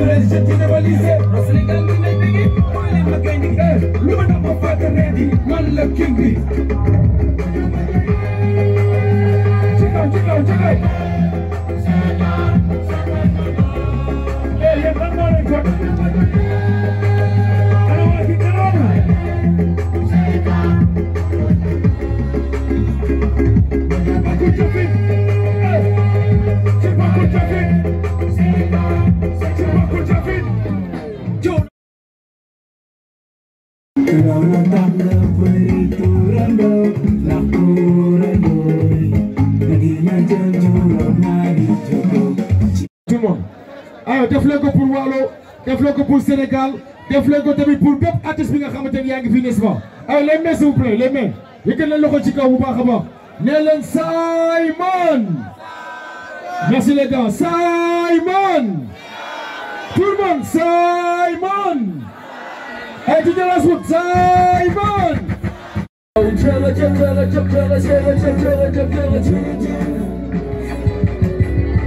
je t'ai dévalisé. Au Sénégal, nous n'avons pas gagné. On a gagné. Nous n'avons pas gagné. Man le king. Check out. Hey, you're not going to go. I don't want to get that on. Tout le monde. Alors, def-le ko pour Waalo, def-le ko pour Sénégal, def-le ko tamit pour bépp artiste bi nga xamante ne yaa ngi fi n'est-ce pas? Alors les mains s'il vous plaît, les mains. Yëkkat leen loxo ci kaw bu baax a baax. Nee leen Simon. Merci les gars. Simon. Tout le monde, Simon. Hey, tu te la route, Simon.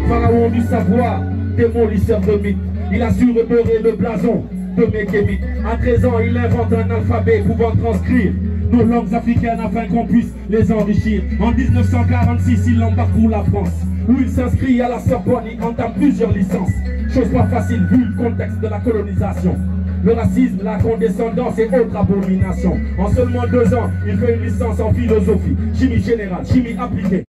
Pharaon du savoir, démolisseur de mythes. Il a su repérer le blason de Mékémite. À 13 ans, il invente un alphabet pouvant transcrire nos langues africaines afin qu'on puisse les enrichir. En 1946, il embarque pour la France, où il s'inscrit à la Sorbonne, il entame plusieurs licences. Chose pas facile vu le contexte de la colonisation. Le racisme, la condescendance et autres abominations. En seulement 2 ans, il fait une licence en philosophie, chimie générale, chimie appliquée.